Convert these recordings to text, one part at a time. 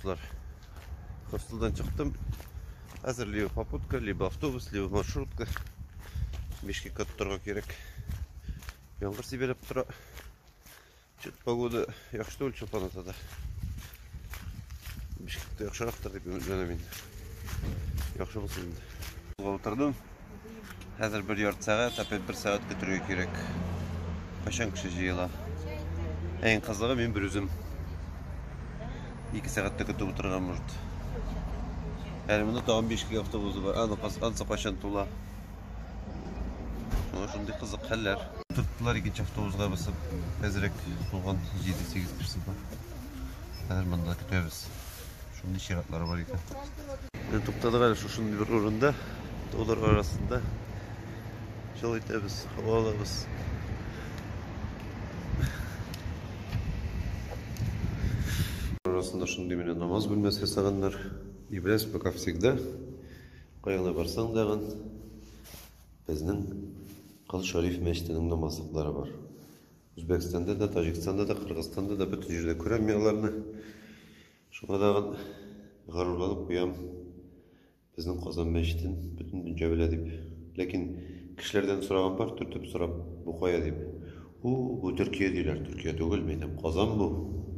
Дуслар, хостелдан чыктым. Хәзер либо попутка, либо автобус, либо маршрутка. Бишкекка тотарга кирәк. Яңгыр сибәләп тора. Чет погода яхшы түгел Чулпан-Атада. Бишкекта яхшырактыр дип өметләнәм инде. Яхшы булсын инде. Юлга утырдым. Хәзер бер ярты сәгать, опять бер сәгать көтергә кирәк. Кайчан кеше җыела? Ә иң кызыгы мин бер үзем. Ике сәгать тә көтеп утырырга может. Әле монда тагын 5 автобусы бар. Аны ансы кайчан тула. Шуңа шундый кызык хәлләр. Утырттылар икенче автобусга басып. Әзрәк тулган 7-8 кешесе бар. Хәзер монда көтәбез. Шундый чиратлар бар икән. Менә туктадык әле шушындый бер урында, таулар арасында. Ял итәбез, һава алабыз. Арасында шундый менә намаз бүлмәсе ясаганнар. И беләсезме, как всегда, кая гына барсаң дагын, безнең Кол Шәриф мәчетенең намазлыклары бар. Үзбәкстанда да, Таҗикстанда да, Кыргызстанда да бөтен җирдә күрәм мин аларны. Шуңа тагын горурланып куям, безнең Казан мәчетен бөтен дөнья белә дип. Ләкин кешеләрдән сораган бар, төртеп сорап, бу кая дип. У, бу Төркия диләр. Төркия түгел, мин әйтәм, Казан бу,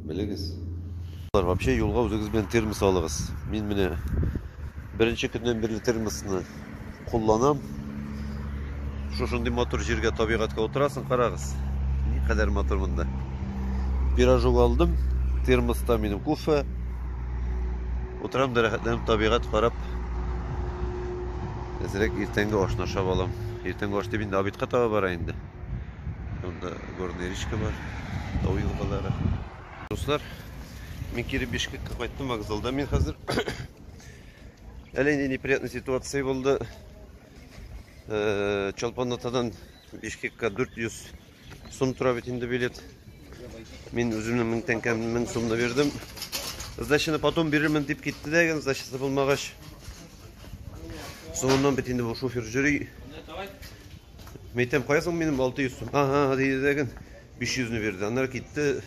белегез. Вообще юлга үзегез белән термос алыгыз. Мин менә беренче көннән бирле термосны кулланам. Шушындый матур җиргә, табигатькә утырасың, карагыз. Никадәр матур монда. Пирожок алдым, термоста минем кофе. Утырам да рәхәтләнеп табигать карап. Әзрәк иртәнге ашны ашап алам. Иртәнге аш дип инде обедка таба бара инде. Монда горная речка бар, тау елгалары. Дуслар, мин кире Бишкекка кайттым, вокзалда мин хәзер. Әллә нинди неприятный ситуация булды. Э, Чолпан-Атадан Бишкекка 400 сум тора бит инде билет. Мин үземнең 1000 тәңкәм 1000 сумны бирдем. Сдачаны потом бирермен дип китте дә, сдачасы булмагач. Соңыннан бит инде бу шофер йөри. Мәйтәм, кая соң минем 600 сум? Ага, диде дә, 500-не бирде. Аннары китте.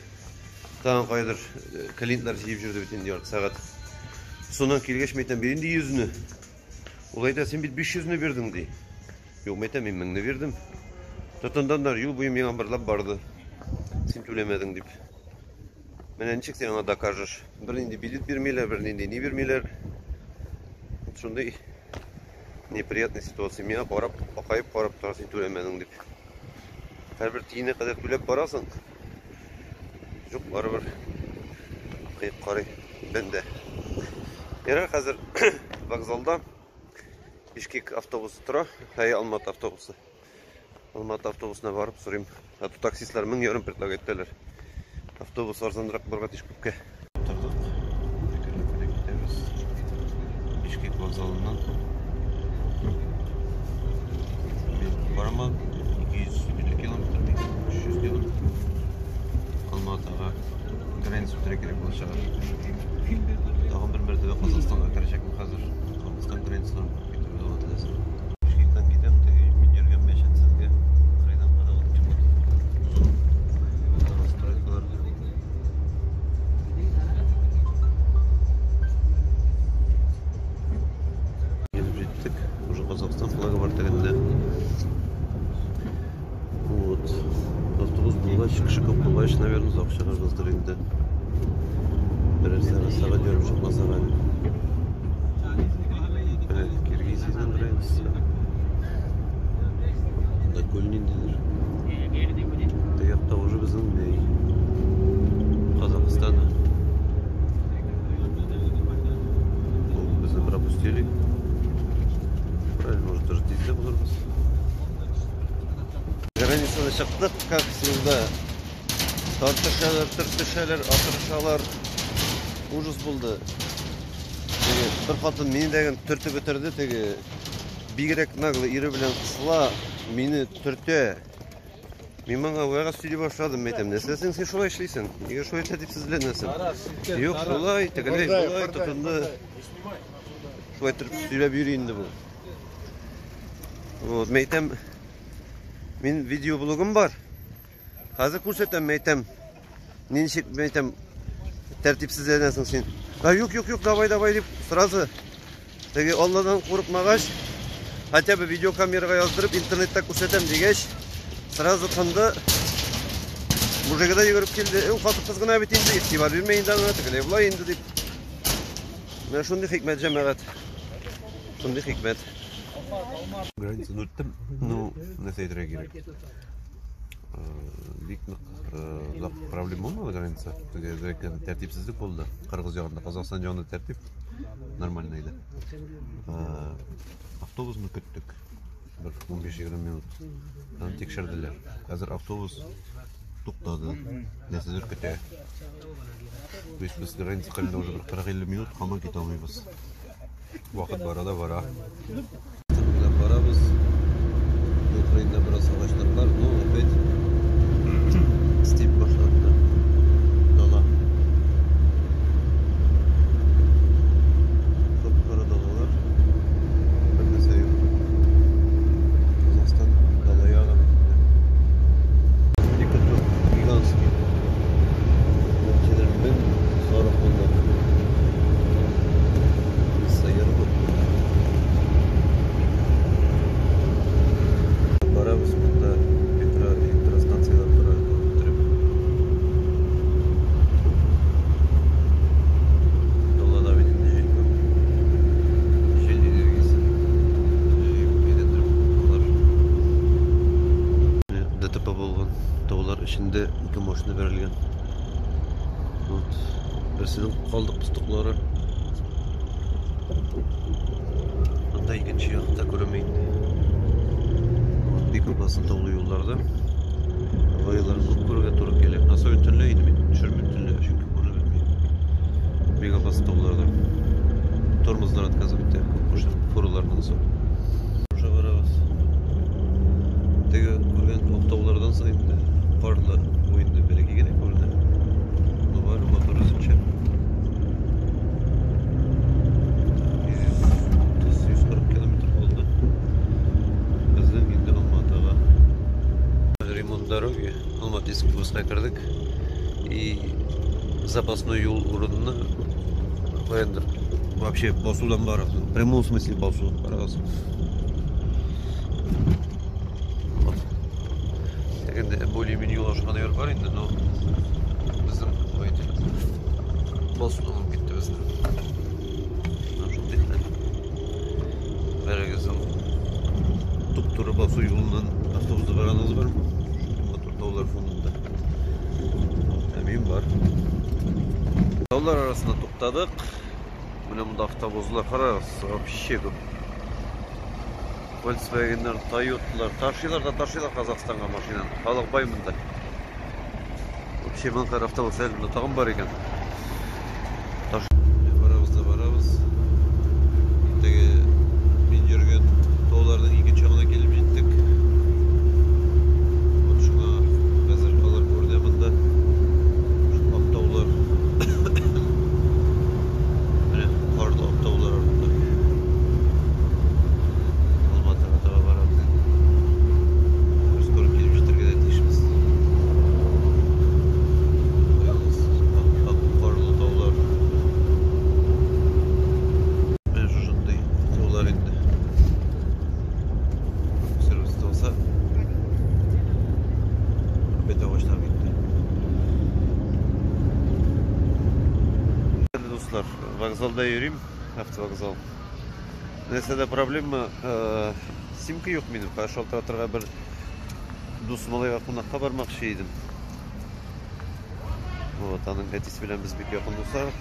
Тагын каядыр э, клиентлар җыеп йөрде бит инде ярты сәгать. Соннан килгәч, мәйтәм, бир инде 100-не. Ул әйтә, син бит 500-не бирдең, ди. Юк, мәйтәм, мин 1000-не бирдем. Тотынданнар юл буе миңа барлап барды. Син түләмәдең дип. Менә ничек син аңа докажешь? Бернинди билет бирмиләр, бернинди ни бирмиләр. Шундый неприятный ситуация. Миңа карап, акаеп карап тора, син түләмәдең дип. Һәрбер тиенә кадәр түләп барасың. Юк, барыбер кыек карый бәндә. Ярар, хәзер вокзалда Бишкек автобусы тора, әй, Алматы автобусы. Алматы автобусына барып сорыйм. А то таксистлар 1500 предлагать итәләр. Автобус арзанрак барга тиеш күпкә. Утырдык. Әкренләп китәбез. Бишкек вокзалыннан. Бараман 250 километр, 300 километр. Алматыга граница үтәргә кирәк булачак. Тагын бер мәртәбә Казахстанга керәчәкмен хәзер. Казахстан границасына китеп алга теләсә. Бишкектән китәм, теге мин йөргән мәчет сезгә кырыйдан караган бик матур. Новостройкалар. Килеп җиттек. Уже Казахстан флагы бар тегендә. Вот. Автобус булгач, кеше күп булгач, наверное, озак чыгарбыздыр инде. Берәр сәгать, сәгать ярым чыкмасак әле. Менә Киргизиянең границасы. Монда күл ниндидер. Теге якта уже безнең ни? Казахстан. Безне пропустили. Правильно, может, даже тиздә булырбыз. Границаны чыктык, как всегда. Тартышалар, төртешәләр, атырышалар. Ужас булды. Теге бер хатын мине дә төртеп бетерде, теге бигрәк наглый ире белән кысыла, мине төртә. Мин моңа вәгазь сөйли башладым, әйтәм, нәрсәсең син шулай эшлисең? Нигә шулай тәртипсезләнәсең? Юк, шулай, тегеләй, болай тотынды. Шулай торып сөйләп йөри инде бу. Вот, мен әйтәм, мин видеоблогым бар. Хәзер күрсәтәм, мен әйтәм. Ничек, мен әйтәм, тәртипсезләнәсең син. Да юк, юк, юк, давай, давай дип, сразу теге Алладан курыкмагач, хотя бы видеокамерага яздырып интернетта күрсәтәм дигәч, сразу тынды. Мужигы да йөгереп килде. Ул хатын-кыз гына бит инде, игътибар бирмә инде аңа, тегеләй болай инде дип. Менә шундый хикмәт, җәмәгать. Шундый хикмәт. Границаны үттем. Ну, нәрсә әйтергә кирәк? Бик нык озак проблема булмады граница. Теге тәртипсезлек булды. Кыргыз ягында, Казахстан ягында тәртип нормально иде. Автобусны көттек. Бер 15-20 минут. Аны тикшерделәр. Хәзер автобус туктады. Нәрсәдер көтә. То есть без граница кырында уже бер 40-50 минут һаман китә алмыйбыз. Вакыт бара да бара. Белән барабыз. Юл кырыенда бераз агачлар бар, но опять степь башланды. Дала. Кап-кара далалар. Бер нәрсә юк. Казахстан дала ягы бит инде. Ике тур гигантский. Ничәдер мең сарык монда. Сыер бу. Барабыз монда электростанцияләр тора үтереп. Далада бит инде җил күп. Җил энергиясе. Җыеп әйләндереп алар. ДТП булган. Таулар эчендә ике машина бәрелгән. Вот. Берсенең калдык постыклары. Анда икенче якта күренми инде. Вот, бик опасно таулы юлларда. Аварияләрне күп күрергә туры килә. Особенно төнлә инде мин төшермим төнлә, чөнки күренеп бетми. Бик опасно тауларда. Тормозлар отказывает итә, күп машина фуралардан соң. Уже барабыз. Теге күргән ак таулардан соң инде карлы бу инде бәләкәй генә күренә. Но бар матур үзенчә. 130-140 километр калды. Безнең инде Алматыга. Ремонт дороги. Алматинский бусына кердек. И запасной юл урынына каяндыр вообще басудан барабыз. В прямом смысле басу барабыз. Вот. Инде более-менее юл ашкан яр бар инде, но безнең водитель басудан алып китте безне. Менә шундый хәл. Бәрегезнең туп-туры басу юлыннан автобуста барганыгыз бармы? Шундый матур таулар фонында. Ә мин бар. Таулар арасында туктадык. Менә монда автобуслар карагыз, вообще күп. Volkswagen'lar, Toyota'lar, ташыйлар да ташыйлар Казахстанга машинаны. Халык бай монда. Вообще моның кадәр автобус әле монда тагын бар икән. Таш барабыз да барабыз. Теге мин йөргән тауларның икенче ягына килеп җиттек. Вот шуңа хәзер алар күренә монда. Шул ак таулар. Менә карлы ак таулар артында. Алматыга таба барабыз инде. Без скоро килеп җитәргә дә тиешбез. Ялгыз ак карлы таулар. Менә шушындый таулар инде. Сервис булса, опять агачлар китте. Дуслар, вокзалда йөрим, автовокзал. Нәрсәдә проблема, симка юк минем. Хәзер шалтыратырга бер дус малайга кунакка бармакчы идем. Вот, аның әтисе белән без бик якын дуслар.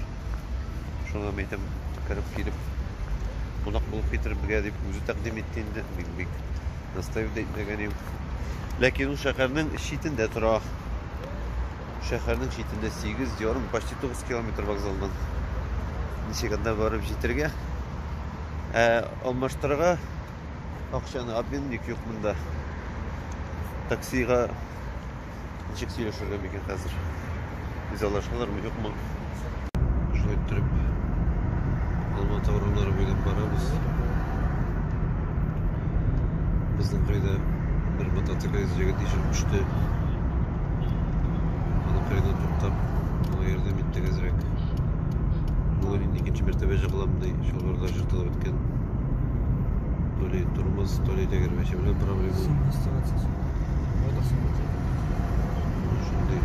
Шуңа мин әйтәм, кереп килеп кунак булып китерергә дип үзе тәкъдим итте инде. Мин бик настаивать итмәгән идем. Ләкин ул шәһәрнең читендә тора. Шәһәрнең читендә 8,5, почти 9 километр вокзалдан. Ничек анда барып җитәргә? Ә алмаштырырга акчаны обменник юк монда. Таксига ничек сөйләшергә микән хәзер? Ризалашалармы, юкмы? Шулай иттереп Алматы урамнары буйлап барабыз. Безнең кайда бер мотоциклист җегет ишелеп төште. Аның кырыйдан туктап, аңа ярдәм иттек әзрәк. Бүген инде икенче мәртәбә җыгылам ди, чалбарлар җыртылып беткән. То ли тормоз, то ли тәгәрмәче белән проблема. Шундый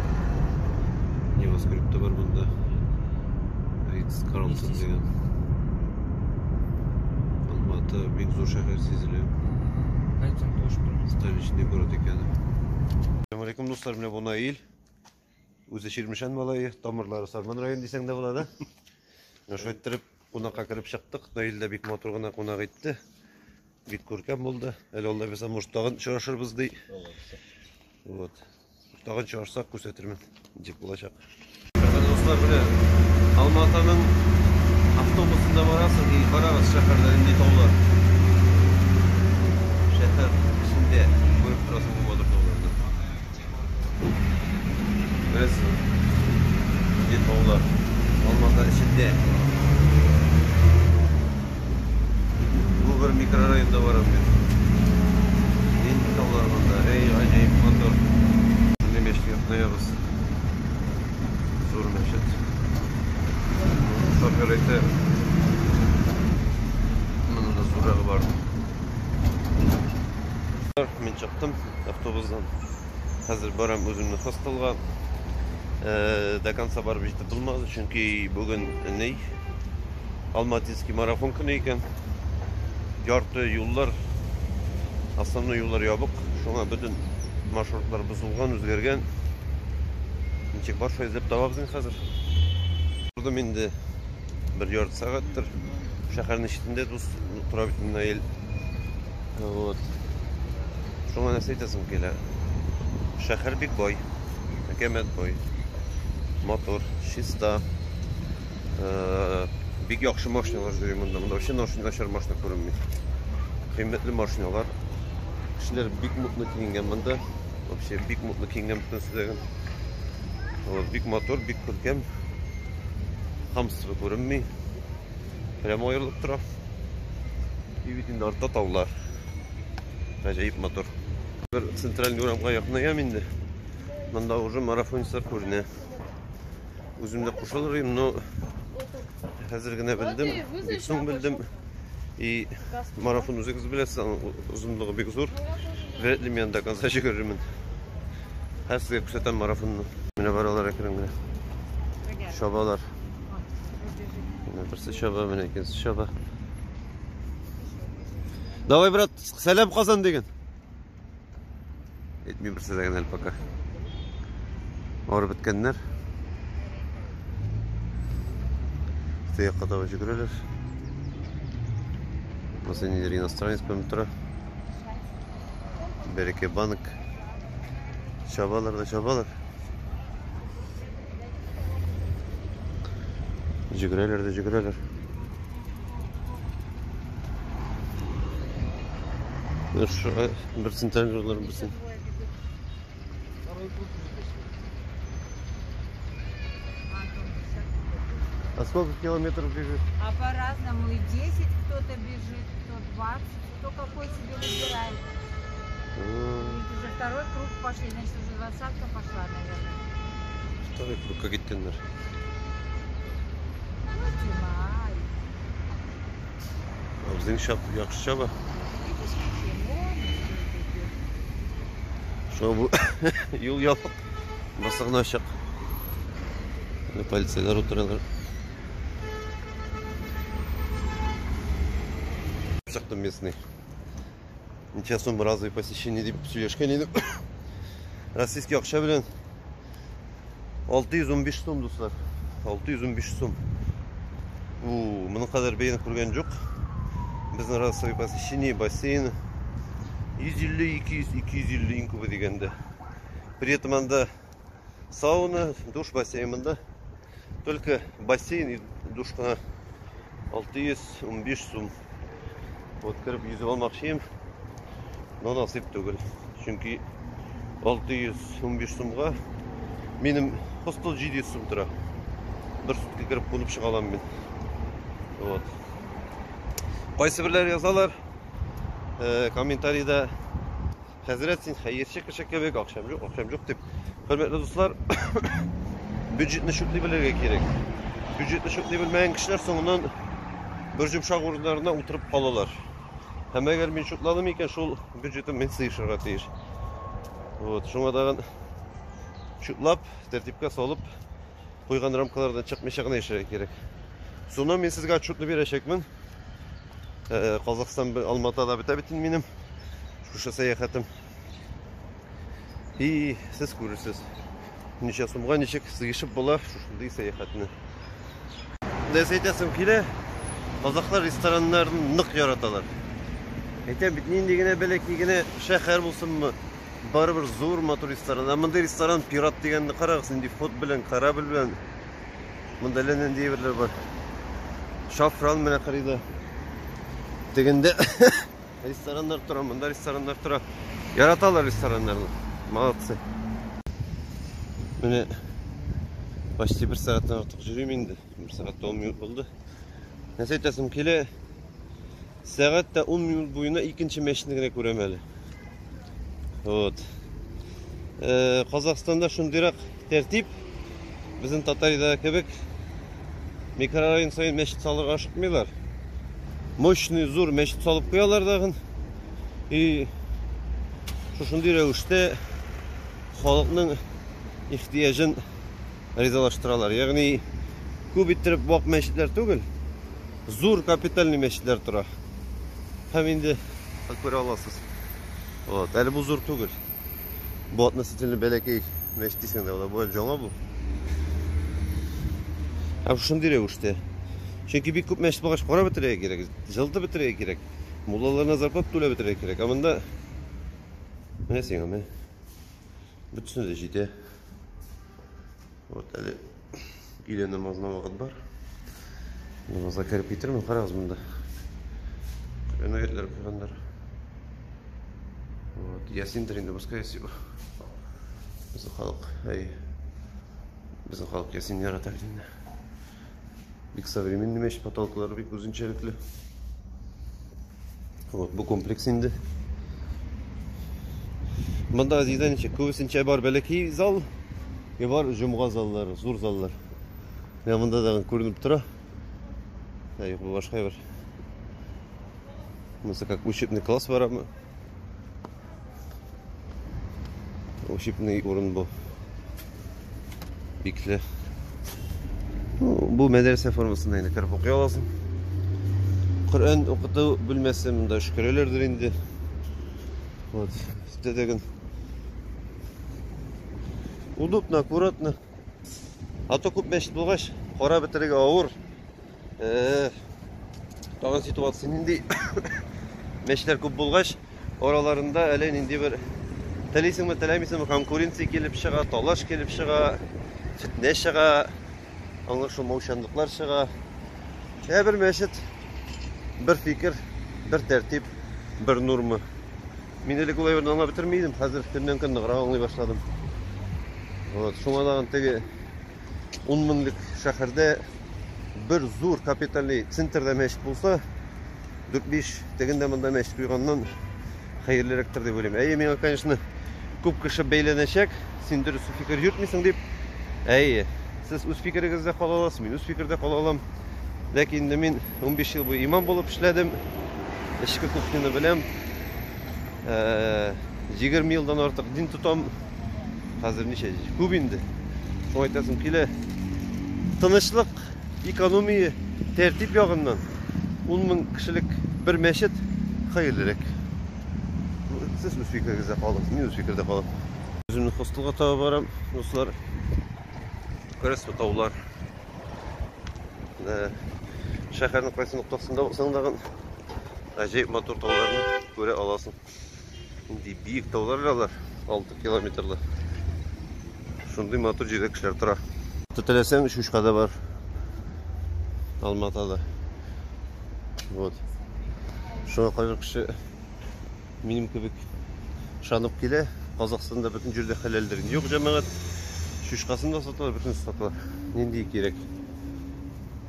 небоскреб та бар монда. Ритц Карлсон дигән. Алматы бик зур шәһәр сизелә. Столичный город икән. Ассаламу алейкум, дуслар, менә бу Наил. Үзе Чирмешән малае, тамырлары Сарман районы дисәң дә була да. Менә шулай иттереп кунакка кереп чыктык. Наил дә бик матур гына кунак итте. Бик күркәм булды. Әле Алла бирсә, может, тагын очрашырбыз ди. Вот. Тагын очрашсак күрсәтермен. Ничек булачак. Дуслар, менә Алматаның автобусында барасың, и карагыз шәһәрдә нинди таулар. Шәһәр эчендә күреп торасың бу матур тауларны. Күрәсезме? Нинди таулар. Алмата эчендә. Бу бер микрорайонда барам мин. Нинди таулар монда. Эй, гаҗәеп матур. Менә мәчет якынаябыз. Зур мәчет. Шофер әйтә, моның да зуррагы бар. Мин чыктым автобустан. Хәзер барам үземнең хостелга. До конца барып җитеп булмады, чөнки бүген ни Алматинский марафон көне икән. Ярты юллар, основной юллар ябык. Шуңа бөтен маршрутлар бозылган, үзгәргән. Ничек бар, шулай эзләп табабыз инде хәзер. Тордым инде бер ярты сәгатьтер. Шәһәрнең читендә дус тора бит Наил. Вот. Шуңа нәрсә әйтәсем килә. Шәһәр бик бай. Әкәмәт бай. Матур, чиста. Бик яхшы машиналар йөри монда. Монда вообще начар машина күренми. Кыйммәтле машиналар. Кешеләр бик модно киенгән монда. Вообще бик модно киенгән бөтенесе дә. Вот, бик матур, бик күркәм. Хамство күренми. Прямо аерылып тора. И бит инде артта таулар. Гаҗәеп матур. Бер центральный урамга якынаям инде. Монда уже марафонецлар күренә. Үзем дә кушылыр идем, но хәзер генә белдем, бик соң белдем. И марафон үзегез беләсез, аның озынлыгы бик зур. Вряд ли мин до конца җигерермен. Хәзер сезгә күрсәтәм марафонны. Менә баралар әкрен генә. Чабалар. Менә берсе чаба, менә икенчесе чаба. Давай, брат, сәлам Казан диген. Әйтми берсе дә генә әле пока. Арып беткәннәр. Теге якка таба йөгерәләр. Монысы ниндидер иностранец күренеп тора. Бәләкәй банк. Чабалар да чабалар. Җөгерәләр дә җөгерәләр. Берсен тәнжурлар, берсен. А сколько километров бежит? А по-разному. И 10 кто-то бежит, кто 20, кто какой себе выбирает. Уже второй круг пошли, значит, уже 20-ка пошла, наверное. Второй круг как киткәннәр. Ну, Тимай. Безнең чап, яхшы чаба. Видишь, какие молодцы идут. Шуңа бу юл ябык. Басы гына ачык. Менә полицейлар утыралар. Чыктым местный. Ничә сум разовый посещение дип сөйләшкән идем. Российский акча белән 615 сум, дуслар. 615 сум. У, моның кадәр бәяне күргән юк. Безнең разовый посещение бассейн 150, 200, 250 иң күбе дигәндә. При этом анда сауна, душ, бассейн монда. Только бассейн и душ кына 615 сум. Вот кереп йөзеп алмакчы идем. Но насыйп түгел. Чөнки 615 сумга минем хостел 700 сум тора. Бер сутка кереп кунып чыга алам мин. Вот. Кайсы берләр язалар комментарийда, хәзрәт, син хәерче кеше кебек, акчам юк, акчам юк дип. Хөрмәтле дуслар, бюджетны шүтли белергә кирәк. Бюджетны чүпли белмәгән кешеләр соңыннан бер йомшак урыннарына утырып калалар. Һәм әгәр мин чутладым икән, шул бюджетым мин сыешырга тиеш. Вот, шуңа тагын чутлап, тәртипкә салып, куйган рамкалардан чыкмыйча гына яшәргә кирәк. Соңыннан мин сезгә отчетны бирәчәкмен. Казахстан Алматада бетә бит минем шушы сәяхәтем. И сез күрерсез. Ничә сумга ничек сыешып була шушындый сәяхәтне. Нәрсә әйтәсем килә, казахлар рестораннарын нык яраталар. Әйтәм бит, нинди генә бәләкәй генә шәһәр булсынмы, барыбер зур матур ресторан. Ә мондый ресторан Пират дигәнне карагыз, нинди вход белән, корабль белән. Монда әллә нинди әйберләр бар. Шафран менә кырыйда. Тегендә рестораннар тора, монда рестораннар тора. Яраталар рестораннарны. Молодцы. Менә почти бер сәгатьтән артык йөрим инде. Бер сәгать 10 минут булды. Нәрсә әйтәсем килә? Сәгать тә 10 минут буена икенче мәчетне генә күрәм әле. Вот. Казахстанда шундыйрак тәртип. Безнең Татарияда кебек микрорайон саен мәчет салырга ашыкмыйлар. Мощный зур мәчет салып куялар дагын. И шушындый рәвештә халыкның ихтыяҗын ризалаштыралар. Ягъни күп иттереп вак мәчетләр түгел, зур капитальный мәчетләр тора. Һәм инде күрә аласыз. Вот, әле бу зур түгел. Бу относительно бәләкәй мәчет дисәң дә була. Бу әле яңа бу. Һәм шушындый рәвештә. Чөнки бик күп мәчет булгач, карап бетерергә кирәк, җылытып бетерергә кирәк. Муллаларына зарплата түләп бетерергә кирәк. Ә монда менә сиңа, менә. Бөтенесе дә җитә. Вот әле өйлә намазына вакыт бар. Намазга кереп китермен, карагыз монда. Коръән аятлары куйганнар. Вот, Ясиндер инде, пускай всего. Безнең халык, әй, безнең халык Ясин ярата бит инде. Бик современный мәчет, потолклары бик үзенчәлекле. Вот, бу комплекс инде. Монда Азиядә ничек? Күбесенчә бар бәләкәй зал, и бар җомга заллары, зур заллар. Менә монда да күренеп тора. Ә, юк, бу башка бер. Монысы как учебный класс барамы? Учебный урын бу. Бикле. Ну, бу мәдрәсә формасында инде кереп укый аласың. Коръән укыту бүлмәсе монда өшкерәләрдер инде. Вот, дәдәген. Удобно, аккуратно. А то күп мәчет булгач, карап бетерергә авыр. Тагын ситуация нинди? Мәчетләр күп булгач, араларында әле нинди бер телисеңме, теләмисеңме, конкуренция килеп чыга, талаш килеп чыга, фетнә чыга, аңлашылмаучанлыклар чыга. Ә бер мәчет, бер фикер, бер тәртип, бер норма. Мин элек ул әйберне аңлап бетерми идем, хәзер көннән-көн ныграк аңлый башладым. Вот, шуңа тагын теге 10 меңлек шәһәрдә бер зур капитальный центрда мәчет булса, 4-5 тегендә монда мәчет куйганнан хәерлерәктер дип уйлыйм. Әйе, миңа, конечно, күп кеше бәйләнәчәк, син дөрес фикер йөртмисең дип. Әйе, сез үз фикерегездә кала аласыз, мин үз фикердә кала алам. Ләкин инде мин 15 ел буе имам булып эшләдем. Эчке кухняны беләм. 20 елдан артык дин тотам. Хәзер ничә? Күп инде. Шуңа әйтәсем килә. Тынычлык, экономия, тәртип ягыннан 10 мең кешелек бер мәчет хәерлерәк. Сез үз фикерегездә калыгыз, мин үз фикердә калам. Үземнең хостелга таба барам, дуслар. Күрәсезме таулар? Шәһәрнең кайсы ноктасында булсаң да гаҗәеп матур тауларны күрә аласың. Нинди биек таулар алар, 6 километрлы. Шундый матур җирдә кешеләр тора. Теләсәң, чучка да бар. Алматада. Вот. Шуңа кайбер кеше минем кебек ышанып килә. Казахстанда бөтен җирдә хәләлдер. Юк, җәмәгать, чучкасын да саталар, бөтенесе сатыла. Нинди кирәк.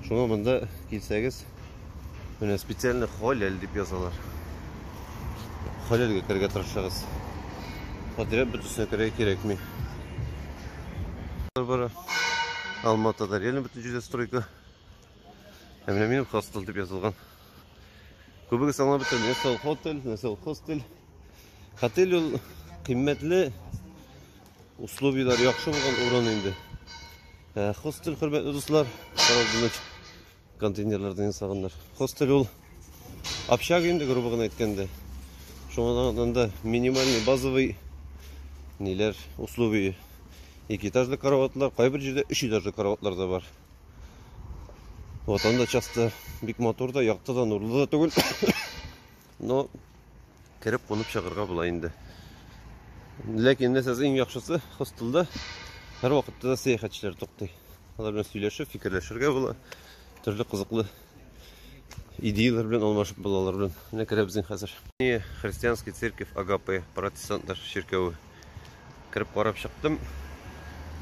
Шуңа монда килсәгез, менә специально халәл дип язалар. Халәлгә керергә тырышыгыз. Подряд бөтенесенә керергә кирәкми. Бара. Алматыда реально бөтен җирдә стройка. Ә менә минем хостел дип язылган. Күбегез аңлап бетерми. Нәрсә ул хотел, нәрсә ул хостел. Хотель ул кыйммәтле, условияләр яхшы булган урын инде. Ә хостел, хөрмәтле дуслар, каралдыны контейнерлардан ясаганнар. Хостел ул общага инде, грубо гына әйткәндә. Шуңа анда минимальный базовый ниләр, условия. Ике этажлы караватлар, кайбер җирдә өч этажлы караватлар да бар. Вот анда часто бик матур да, якты да, нурлы да түгел. Но кереп кунып чыгарга була инде. Ләкин нәрсәсе иң яхшысы, хостелда һәр вакытта да сәяхәтчеләр туктый. Алар белән сөйләшеп, фикерләшергә була. Төрле кызыклы идеялар белән алмашып була алар белән. Менә керәбез инде хәзер. Христианский церковь Агапе, протестантлар чиркәве. Кереп карап чыктым.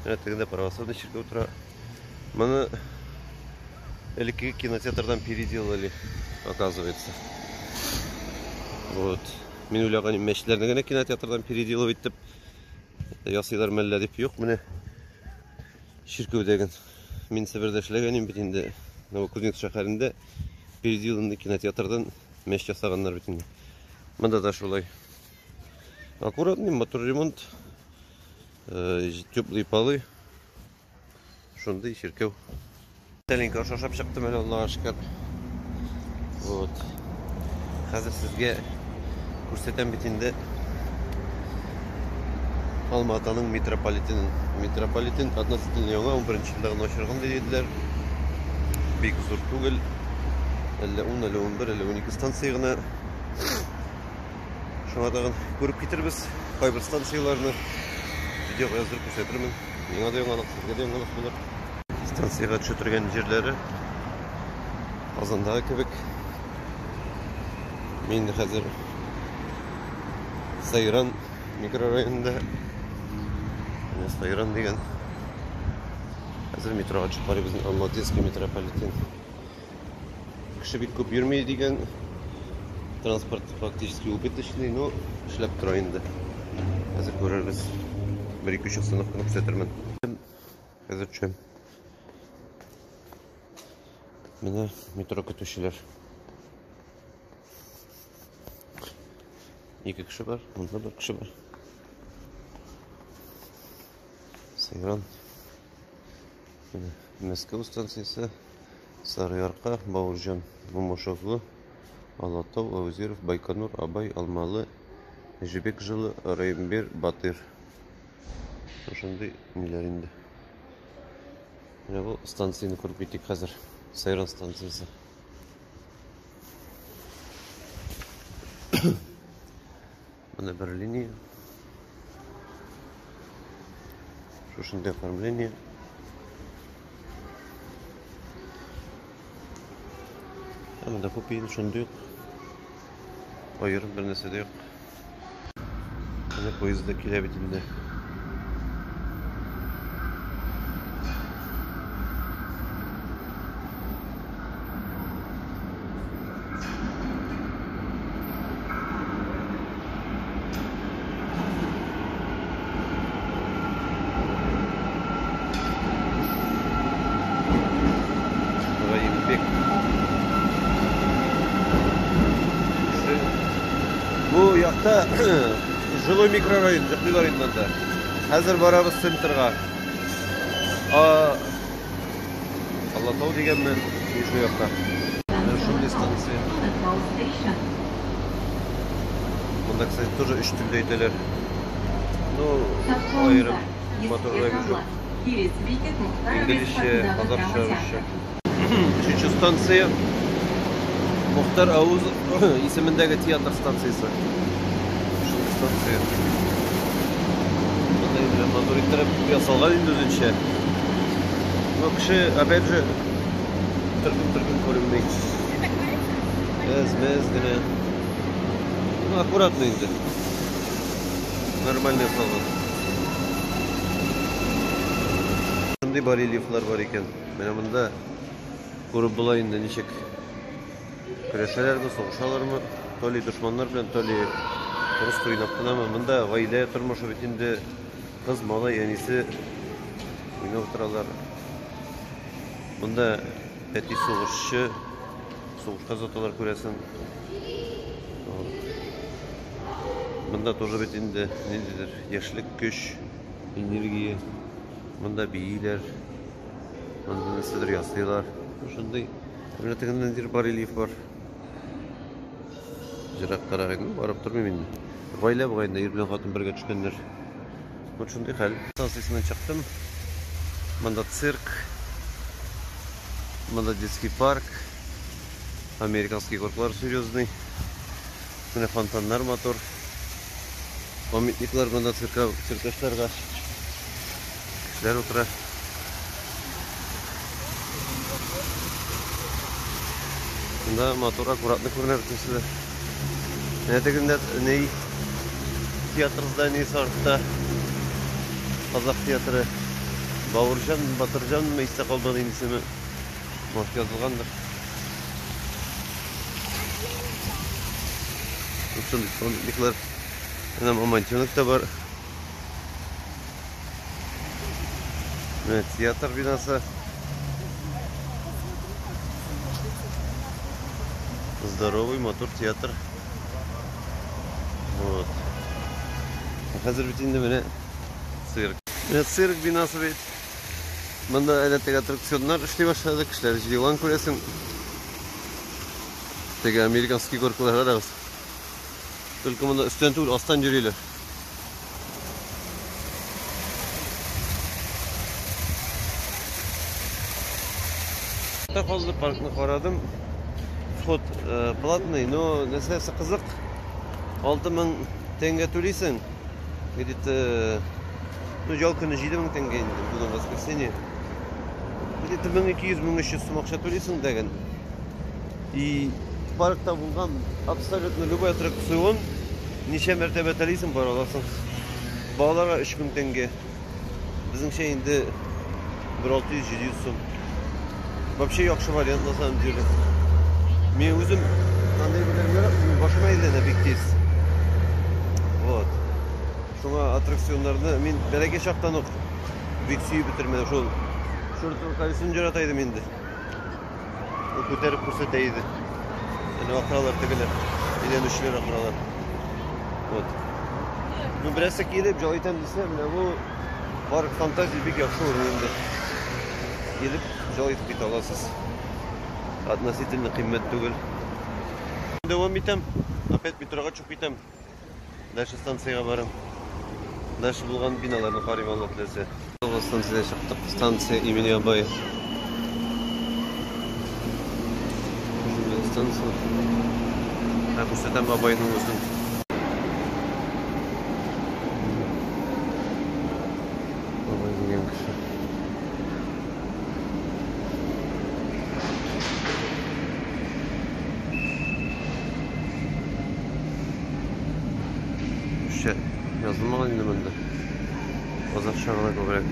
Менә тегендә православный чиркәү тора. Моны элеккеге кинотеатрдан переделали, оказывается. Вот. Мин уйлаган идем, мәчетләрне генә кинотеатрдан переделывать итеп ясыйлар мәллә дип. Юк, менә чиркәүдәген. Мин Себердә эшләгән идем бит инде. Новокузнецк шәһәрендә переделанный кинотеатрдан мәчет ясаганнар бит инде. Монда да шулай. Аккуратный, матур ремонт, теплые полы. Шундый чиркәү. Тәлинкә аш ашап чыктым әле, Аллага шөкер. Вот. Хәзер сезгә күрсәтәм бит инде Алматаның метрополитенын. Метрополитен относительно яңа, 11 елда гына ачылган диделәр. Бик зур түгел. Әллә 10, әллә 11, әллә 12 станция гына. Шуңа тагын күреп китербез кайбер станцияләрне. Видеога яздырып күрсәтермен. Миңа да яңалык, сезгә дә яңалык булыр. Станциягә төшә торган җирләре Казандагы кебек. Мин инде хәзер Сайран микрорайонында. Менә Сайран дигән. Хәзер метрога төшеп карыйбыз. Алматинский метрополитен. Кеше бик күп йөрми дигән. Транспорт фактически убыточный, но эшләп тора инде. Хәзер күрербез. Бер ике өч остановканы күрсәтермен. Хәзер төшәм. Менә метро көтүчеләр. Ике кеше бар, монда бер кеше бар. Сайран. Менә Мәскәү станциясе. Сарыарка, Бауырҗан, Момышоглы, Алатау, Аузеров, Байконур, Абай, Алмалы, Җебек җылы, Райымбер, Батыр. Шушындый ниләр инде. Менә бу станцияне күреп китик хәзер. Сайран станциясе. Менә бер линия. Шушындый оформление. Ә монда күп инде шундый ук. Аерым бер нәрсә дә юк. Менә поезд да килә бит инде. Раимбек. Бу якта жилой микрорайон, йоклыйлар инде анда. Хәзер барабыз центрга. Алатау дигәнме, шул якта. Шундый станция. Монда, кстати, тоже өч телдә әйтәләр. Ну, аерым матуррак юк. Инглизчә, казахча, русча. Өченче станция Мухтар Аузов исемендәге театр станциясе. Шундый станция. Монда инде матур иттереп ясалган инде үзенчә. Но кеше, опять же, төркем-төркем күренми. Әз-мәз генә. Ну, аккуратно инде. Нормально ясалган. Шундый барельефлар бар икән. Менә монда күреп була инде ничек көрәшәләрме, сугышалармы, то ли дошманнар белән, то ли просто уйнап кынамы. Монда гаилә тормышы бит инде, кыз, малай, әнисе уйнап утыралар. Монда әти сугышчы, сугышка озаталар күрәсең. Монда тоже бит инде ниндидер яшьлек, көч, энергия. Монда бииләр. Монда нәрсәдер ясыйлар. Шундый. Менә тегендә ниндидер барельеф бар. Җырактарак инде барып тормыйм инде. Гаилә бугай инде, ир белән хатын бергә төшкәннәр. Вот шундый хәл. Станциясеннән чыктым. Монда цирк. Монда детский парк. Американский горкалар серьезный. Менә фонтаннар матур. Памятниклар монда цирка, циркачларга. Кешеләр утыра. Монда матур, аккуратно күренә бөтенесе дә. Менә тегендә ни театр зданиесе артта. Казах театры. Бауыржан, Батыржан истә калмады инде исеме. Может язылгандыр. Шундый памятниклар. Менә мамонтенок та бар. Менә театр бинасы. Здоровый матур театр. Вот. Хәзер бит инде менә цирк. Менә цирк бинасы бит. Монда әле теге аттракционнар эшли башлады, кешеләр җыелган күрәсең. Теге американский горкалар карагыз. Только монда өстән түгел, астан йөриләр. Та калды, паркны карадым. Вход платный, но нәрсәсе кызык. 6000 тәңгә түлисең. Где-то ну, ял көне 7000 тәңгә инде, бүген воскресенье. Где-то 1200-1300 сум акча түлисең дәген. И паркта булган абсолютно любой аттракцион ничә мәртәбә телисең бара аласың. Балаларга 3000 тәңгә. Безнеңчә инде бер 600-700 сум. Вообще яхшы вариант на самом деле. Мин үзем андый белән яратмыйм, башыма әйләнә бик тиз. Вот. Шуңа аттракционнарны мин бәләкәй чактан ук бик сөеп бетермәдем. Шул чертовы колесоны ярата идем инде. Ул күтәреп күрсәтә иде. Әнә акыралар тегеләр. Әйләнүчеләр акыралар. Вот. Ну, берәрсе килеп, ял итәм дисә, менә бу парк фантазии бик яхшы урын инде. Килеп, ял итеп китә аласыз. Относительно кыйммәт түгел. Дәвам итәм. Опять метрога чыгып китәм. Дальше станциягә барам. Дальше булган биналарны карыйм, Алла теләсә. Станциядән чыктык. Станция имени Абая. Станция. Ә күрсәтәм Абайның үзен. Абай дигән кеше. Русча язылмаган инде монда. Казахча гына күбрәк.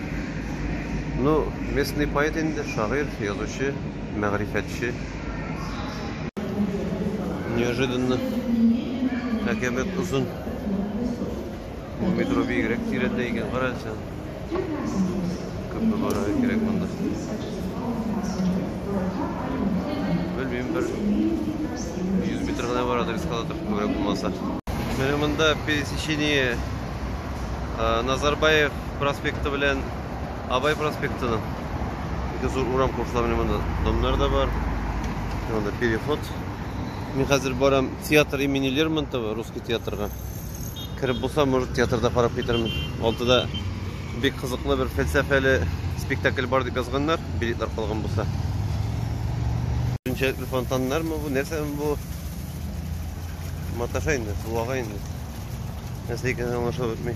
Ну, местный поэт инде, шагыйрь, язучы, мәгърифәтче. Неожиданно әкәмәт озын. Бу метро бигрәк тирәндә икән, кара син. Күпме барырга кирәк монда. Белмим, бер 100 метр гына барадыр эскалатор, күбрәк булмаса. Менә монда пересечение Назарбаев проспекты белән Абай проспектының ике зур урам кушыла. Менә монда домнар да бар. Монда переход. Мин хәзер барам театр имени Лермонтова, русский театрга. Кереп булса, может, театрда карап китермен. Алтыда бик кызыклы бер фәлсәфәле спектакль бар дип язганнар, билетлар калган булса. Үзенчәлекле фонтаннармы бу, нәрсәме бу? Маташа инде, су ага инде. Нәрсә икәнен аңлашылып бетми.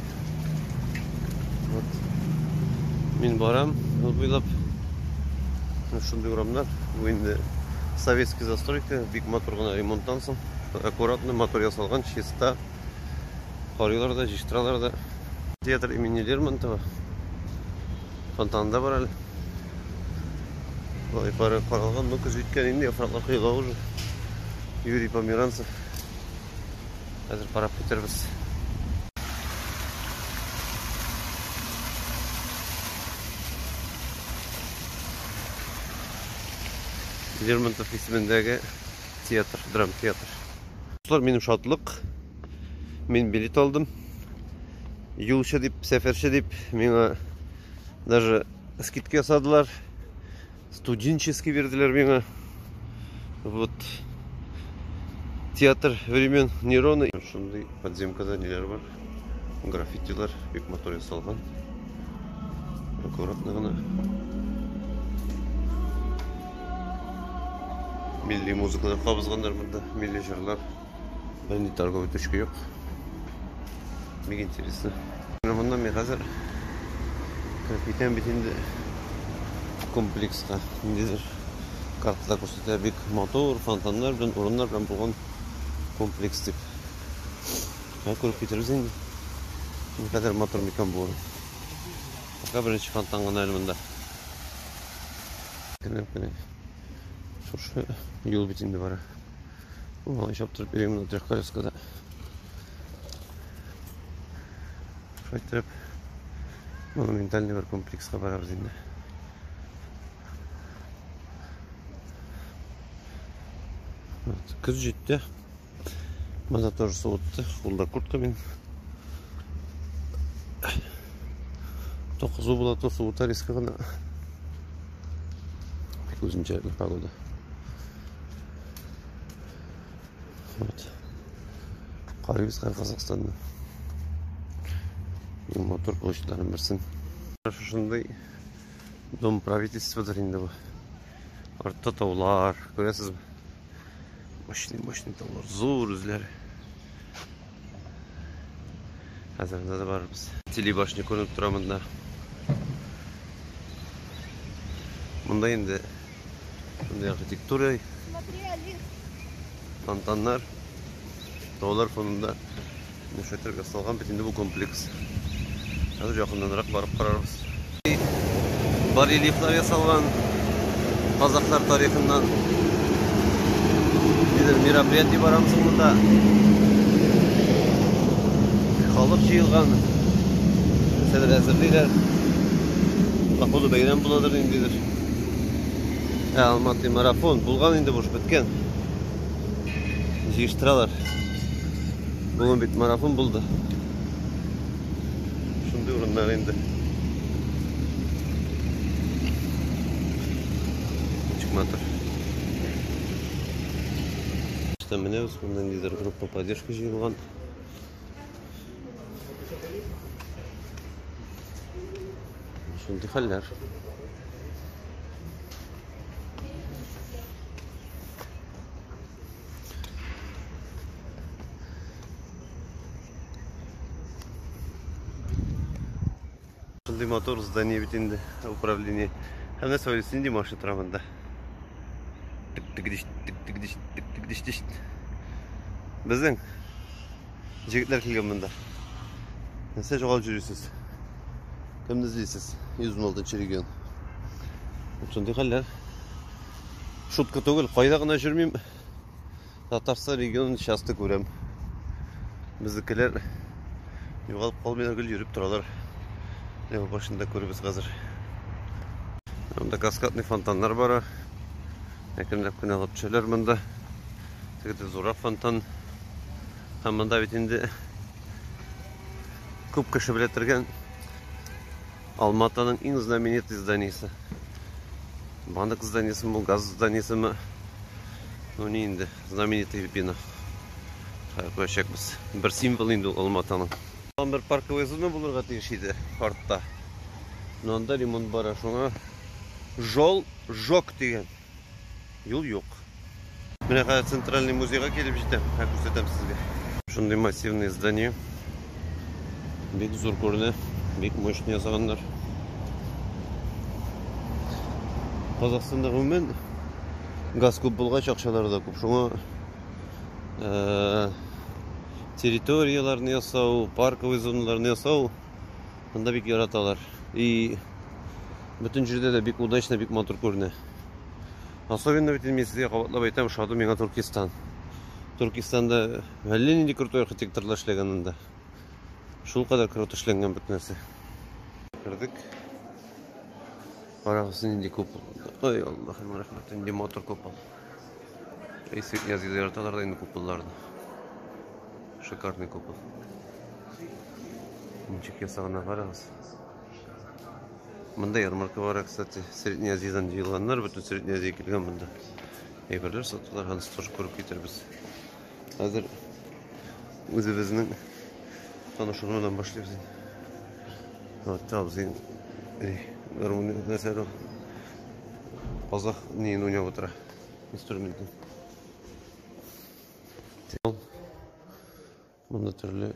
Вот. Мин барам, юл буйлап. Менә шундый урамнар. Бу инде советский застройка, бик матур гына ремонттан соң. Аккуратно, матур ясалган, чиста. Карыйлар да, җыештыралар да. Театр имени Лермонтова. Фонтан да бар әле. Болай пары каралган, ну көз җиткән инде, яфраклар коела уже. Юрий Померанцев. Хәзер карап китербез. Лермонтов исемендәге театр, драм театр. Дуслар, минем шатлык. Мин билет алдым. Юлчы дип, сәфәрче дип миңа даже скидка ясадылар. Студенческий бирделәр миңа. Вот. Театр времен Нерона. Шундый подземкада ниләр бар. Граффитилар бик матур ясалган. Аккуратно гына. Милли музыкалар кабызганнар монда, милли җырлар. Бернинди торговый точка юк. Бик интересно. Менә моннан мин хәзер кереп китәм бит инде комплекска. Ниндидер картада күрсәтә, бик матур фонтаннар белән, урыннар белән булган комплекс дип. Ә күреп китербез инде. Никадәр матур микән бу урын. Пока беренче фонтан гына әле монда. Кенә кенә. Шушы юл бит инде бара. Малай чаптырып йөри монда трехколескада. Шулай итеп, монументальный бер комплекска барабыз инде. Вот, көз җитте. Монда тоже суытты. Кулда куртка мин. То кызу була, то суыта резко гына. Бик үзенчәлекле погода. Вот. Карыйбыз хәзер Казахстанны. Иң матур площадьларның берсен. Шушындый дом правительстводыр инде бу. Артта таулар, күрәсезме? Мощный, мощный таулар, зур үзләре. Хәзер анда да барырбыз. Телебашня күренеп тора монда. Монда инде шундый архитектура. Фонтаннар, таулар фонында нәшәтер ясалган бит инде бу комплекс. Хәзер якыннанрак барып карарбыз. Барельефлар ясалган казахлар тарихыннан. Нидер мероприятие барамыз монда. Халык җыелган. Нәрсәдер әзерлиләр. Походу бәйрәм буладыр ниндидер. Ә, Алматы марафон булган инде буш беткән. Җыештыралар. Бүген бит марафон булды. Шундый урыннар инде. Ничек матур. Менә менәбез, монда ниндидер группа поддержка җыелган. Шундый хәлләр. Шундый матур здание бит инде, управление. Һәм нәрсә уйлыйсыз, нинди машина тора монда? Тик-тик-диш, тик-тик-диш, тик-тик-диш-диш. Безнең җегетләр килгән монда. Нәрсә жогалып йөрисез? Кемне эзлисез? 116 регион. Шундый хәлләр. Шутка түгел, кайда гына йөрмим. Татарстан регионын часто күрәм. Безнекеләр югалып калмыйлар, гел йөреп торалар. Менә башында күребез хәзер. Монда каскадный фонтаннар бара. Әкренләп кенә алып төшәләр монда. Тегедә зуррак фонтан. Һәм монда бит инде күп кеше белә торган Алматаның иң знаменитый зданиесе. Банк зданиесеме, газ зданиесеме? Ну ни инде, знаменитый бина. Хәзер күрәчәкбез. Бер символ инде ул Алматаның. Тагын бер парковая зона булырга тиеш иде артта. Но анда ремонт бара, шуңа жол жок дигән. Юл юк. Менә хәзер центральный музейга килеп җитәм. Хәзер күрсәтәм сезгә. Шундый массивный здание. Бик зур күренә, бик мощный ясаганнар. Казахстанда гомумән газ күп булгач, акчалары да күп. Шуңа территорияләрне ясау, парковый зоналарны ясау анда бик яраталар. И бөтен җирдә дә бик удачно, бик матур күренә. Особенно бит мин сезгә кабатлап әйтәм, ошады миңа Туркестан. Туркестанда әллә нинди крутой архитекторлар эшләгән анда. Шул кадәр круто эшләнгән бөтен нәрсә. Кердек. Карагыз, нинди купол. Ой, Аллаһым рәхмәт, нинди матур купол. Эй, Средняя Азиядә яраталар да инде куполларны. Шикарный купол. Ничек ясаганнар, карагыз. Монда ярмарка бар, кстати. Средняя Азиядән җыелганнар, бөтен Средняя Азия килгән монда. Әйберләр саталар, анысы тоже күреп китербез. Хәзер үзебезнең танышудан башлыйбыз инде. Вот, абзый, гармония нәрсә ул? Казах неен уйнап утыра, инструментын. Монда төрле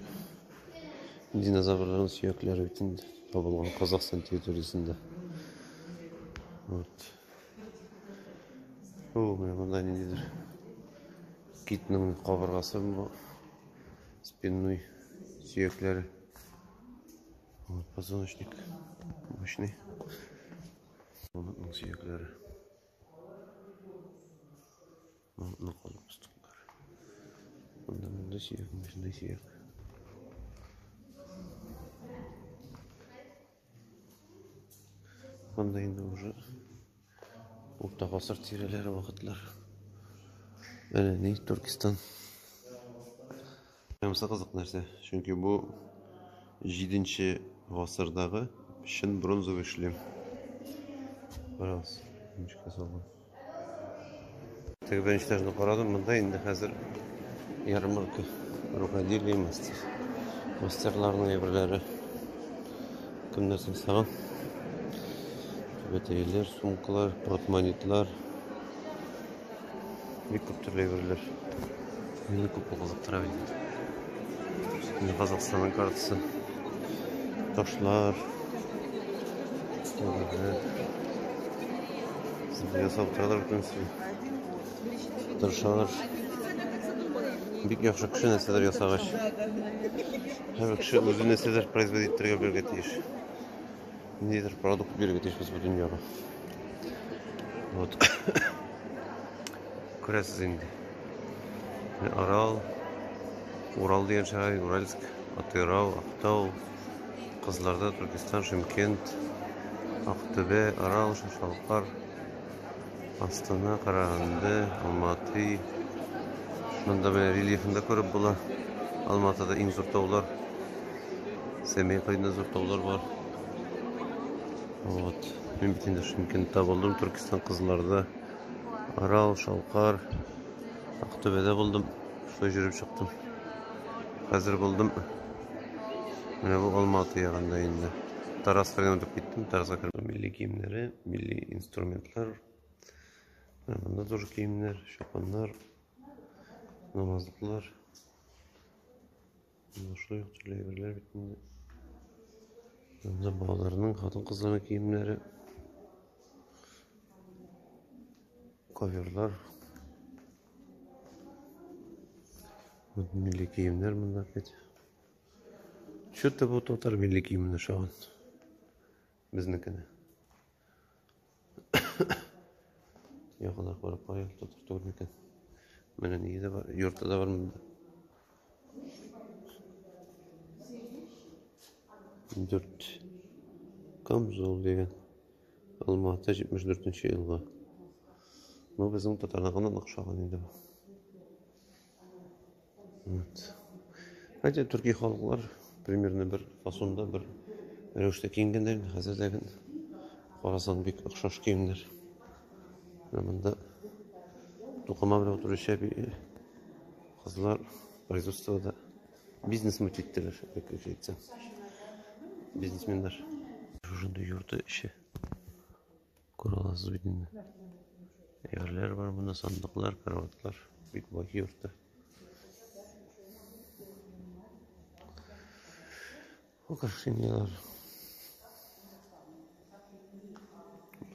динозаврларның сөякләре бит инде табылган Казахстан территориясендә. Вот. О, менә монда ниндидер китның кабыргасы бу. Спинной сөякләре. Вот позвоночник мощный. Мамонтның сөякләре. Мамонтның калдык-постыклары. Монда монда сөяк, монда сөяк. Монда инде уже урта гасыр тирәләре вакытлар. Әнә ни, Туркестан. Монысы кызык нәрсә, чөнки бу 7 гасырдагы чын бронзовый шлем. Карагыз, ничек ясалган. Теге беренче этажны карадым, монда инде хәзер ярмарка, рукоделие, мастер. Мастерларның әйберләре. Кем нәрсә ясаган. Түбәтәйләр, сумкалар, портмонитлар. Бик күп төрле әйберләр. Мине күп кызыктыра бит. Инде Казахстанның картасы. Ташлар. Ясап торалар бөтенесе. Тырышалар. Бик яхшы кеше нәрсәдер ясагач. Һәрбер кеше үзе нәрсәдер производить итәргә белергә тиеш. Ниндидер продукт бирергә тиешбез бу дөньяга. Вот. Күрәсез инде. Арал, Урал дигән шәһәр, Уральск, Атырау, Актау, Кызларда, Туркестан, Шымкент, Актүбә, Арал, Шалкар, Астана, Караганды, Алматы. Монда менә рельефын да күреп була. Алматыда иң зур таулар. Семей кырыенда зур таулар бар. Вот. Мин бит инде Шымкентта булдым, Туркестан, Кызларда, Арал, Шалкар, Актүбәдә булдым. Шулай йөреп чыктым. Хәзер булдым. Менә бу Алматы ягында инде. Тараска гына үтеп киттем. Тараска кердем. Милли киемнәре, милли инструментлар. Менә монда тоже киемнәр, чапаннар, намазлыклар. Менә шулай ук төрле әйберләр бит инде. Монда балаларның, хатын-кызларның киемнәре. Коверлар. Вот милли киемнәр монда опять. Что-то бу татар милли киеменә ошаган. Безнекенә. Якынрак барып карыйк, татар түгел микән? Менә нигә дә бар, йорты да бар монда. Дүрт камзол дигән. Алматы 74 елгы. Бу безнең татарныкына охшаган инде бу. Вот. Хотя төрки халыклар примерно бер фасонда, бер рәвештә киенгәннәр инде хәзер дә карасаң бик охшаш киемнәр. Менә монда тукыма белән утыручы кызлар производствода бизнес муть иттеләр, элеккечә әйтсәң. Бизнесменнар. Шушындый йорты эче. Күрә аласыз бит инде. Әйберләр бар монда, сандыклар, караватлар. Бик бай йорты. Украшениялар.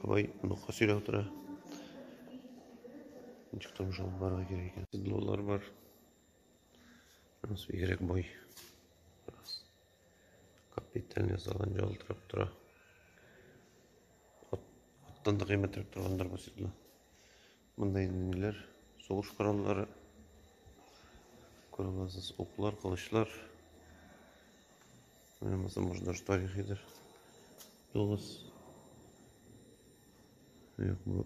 Бабай оныкка сөйләп утыра. Ничек тормыш алып барырга кирәк икән. Седлолар бар. Анысы бигрәк бай. Капиталь ясалган, ялтырап тора. Аттан да кыйммәтрәк торгандыр бу седло. Монда инде ниләр? Сугыш кораллары. Күрә аласыз, уклар, кылычлар. Менә монысы, может, даже тарихидыр. Тугыз. Юк, бу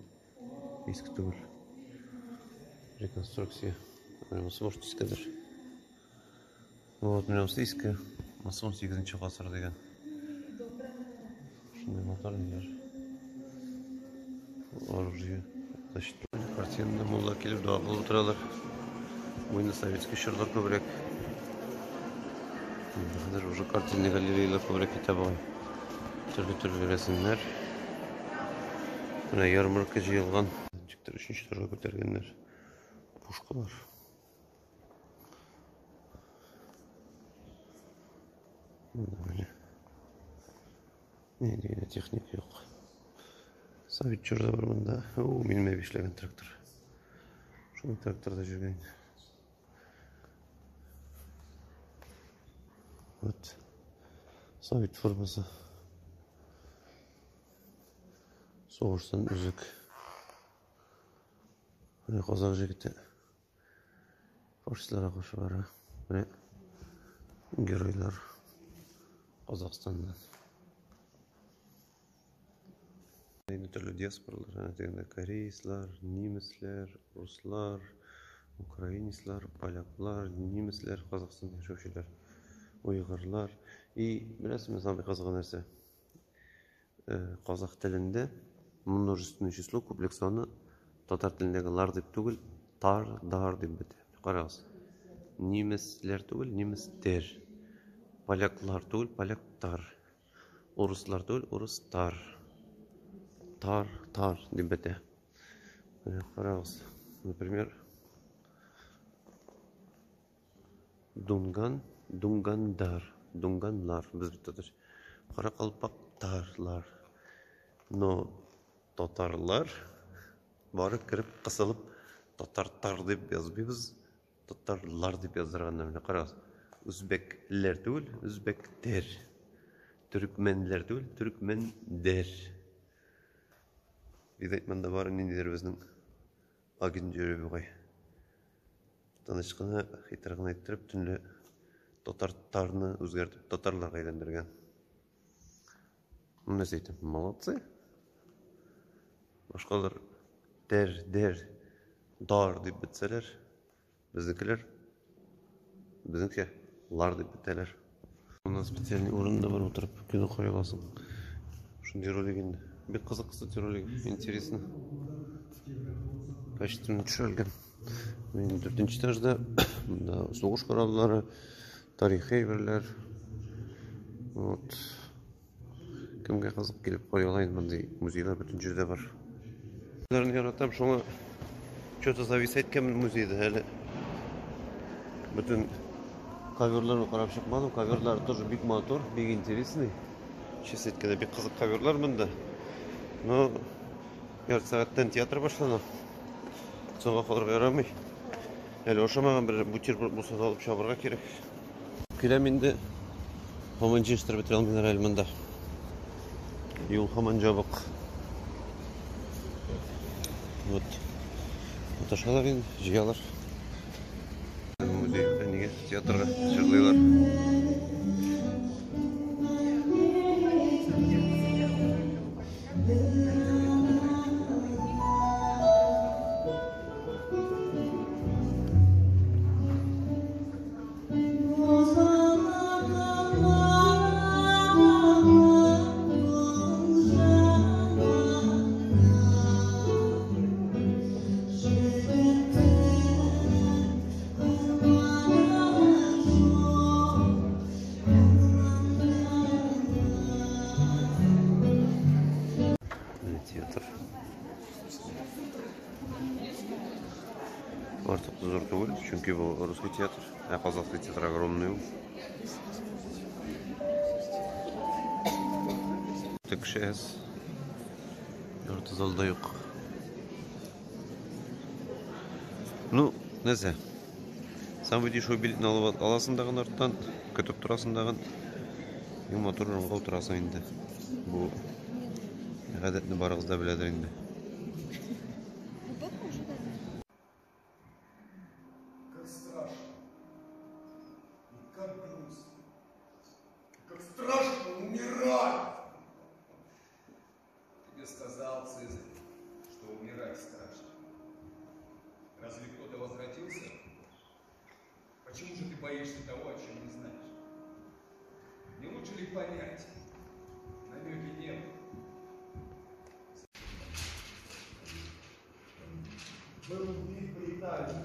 иске түгел. Реконструкция. Менә монысы может искедер. Вот, менә монысы иске. Монысы 18 гасыр дигән. Шундый матур ниләр. Оружие. Значит, картинада мулла килеп дога кылып утыралар. Бу инде советский чорда күбрәк. Хәзер уже картинный галереялар күбрәк китә бугай. Төрле-төрле рәсемнәр. Менә ярмарка җыелган. Ничектер өченче этажга күтәргәннәр. Пушкалар. Менә. Нинди генә техника юк. Совет чорда бар монда. О, минем әби эшләгән трактор. Шундый тракторда йөргән. Вот. Совет формасы. Сугыштан өзек. Менә казак җегете. Фашистларга каршы бара. Менә геройлар Казахстаннан. Инде төрле диаспоралар, әнә тегендә корейцлар, немецләр, руслар, украинецлар, поляклар, немецләр, Казахстанда яшәүчеләр, уйгырлар. И беләсезме, самый кызыгы нәрсә? Казах телендә множественное число, күплек саны татар телендәге лар дип түгел, тар, дар дип бетә. Карагыз. Немецләр түгел, немецтер. Поляклар түгел, поляктар. Урыслар түгел, урыстар. Тар, тар дип бетә. Менә карагыз. Например, Дунган, дунгандар, дунганлар. Без бит татар. Каракалпактарлар. Но татарлар барып кереп кысылып татартар дип язмыйбыз, татарлар дип яздырганнар. Менә карагыз. Үзбәкләр түгел, үзбәктер. Төркмәнләр түгел, төркмәндер. Видать, монда бары ниндидер безнең агент йөри бугай. Тыныч кына, хитр гына иттереп, төнлә татартарны үзгәртеп, татарларга әйләндергән. Ну, нәрсә әйтәм, молодцы. Башкалар дәр, дәр, дар дип бетсәләр, безнекеләр безнеңчә лар дип бетәләр. Монда специальный урын да бар, утырып кино карый аласың. Шундый ролик инде. Бик кызык, кстати, ролик. Интересно. Качественно төшерелгән. Мин дүртенче этажда. Монда сугыш кораллары, тарихи әйберләр. Вот. Кемгә кызык, килеп карый ала инде, мондый музейлар бөтен җирдә бар. Музейларны яратам, шуңа что-то завис әйткәнмен музейда әле. Бөтен коверларны карап чыкмадым. Коверлар тоже бик матур, бик интересный. Честно әйткәндә, бик кызык коверлар монда. Но ярты сәгатьтән театр башлана. Соңга калырга ярамый. Әле ашамаган бер бутерброд булса да алып чабырга кирәк. Киләм инде. Һаман җыештырып бетерә алмыйлар әле монда. Юл һаман җабык. Вот. Маташалар инде, җыялар. Музей, нигә театрга җырлыйлар. Театр. Артык зур түгел, чөнки бу русский театр, ә казахский театр огромный ул. Кеше әз. Ярты залда юк. Ну, нәрсә? Самый дешевый билетны алып аласың дагын арттан, көтеп торасың дагын. Иң матур урынга утырасың инде. Бу гадәтне барыгыз да беләдер инде. Как страшно и как грустно, и как страшно умирать! Тебе сказал Цезарь, Почему же ты боишься того, о чем не знаешь? Не лучше ли понять намеки неба? Был убит британец.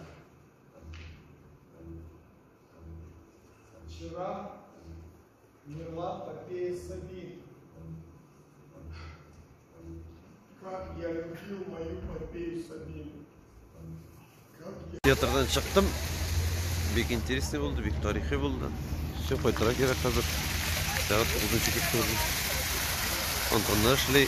Вчера умерла Попея Сабин. Как я любил мою Попею Сабину. Как я... Театрдан чыктым. Бик интересный булды, бик тарихи булды. Все, кайтырга кирәк хәзер. Сәгать 9 китте уже. Антоннар эшли.